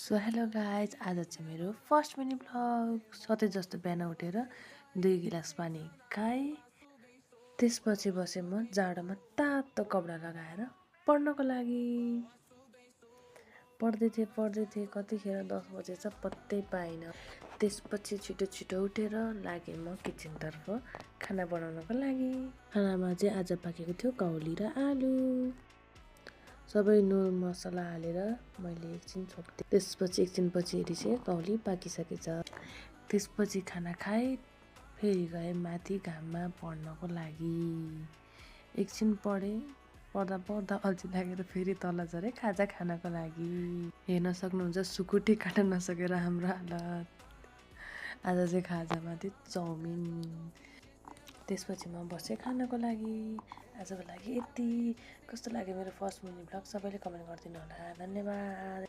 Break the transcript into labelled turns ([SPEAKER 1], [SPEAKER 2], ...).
[SPEAKER 1] So hello guys, आज चाहिँ मेरो फर्स्ट मिनी ब्लग। सधैँ जस्तो बिहान उठेर 2 गिलास पानी खाएँ। त्यसपछि बसेँ म जाडोमा तातो कपडा लगाएर पढ्नको लागि। पढ्दै थिएँ कतिखेर 10 बजेछ पत्तै पाइनँ। त्यसपछि छिटो छिटो उठेर लागेँ म किचनतर्फ खाना बनाउनको लागि। खानामा चाहिँ आज पाकेको थियो काउली र आलु। सबै नुन मसला हालेर मैले एकछिन छोप्थेँ। त्यसपछि एकछिनपछि चाहिँ काउली पाकिसकेछ। त्यसपछि खाना खाएँ, फेरि गएँ माथि घाममा पढ्नको लागि। एकछिन पढेँ, पढ्दा अल्छी लागेर फेरि तल झरेँ खाजा खानको लागि। हेर्न सक्नुहुन्छ सुकुटी काट्न नसकेर हाम्रो हालत। आज चाहिँ खाजामा थियो चाउमिन। त्यसपछि म बसेँ खानको लागि। आजको लागि यति। कस्तो लाग्यो मेरो फर्स्ट मिनी ब्लग सबैले कमेन्ट गरिदिनु होला। धन्यवाद।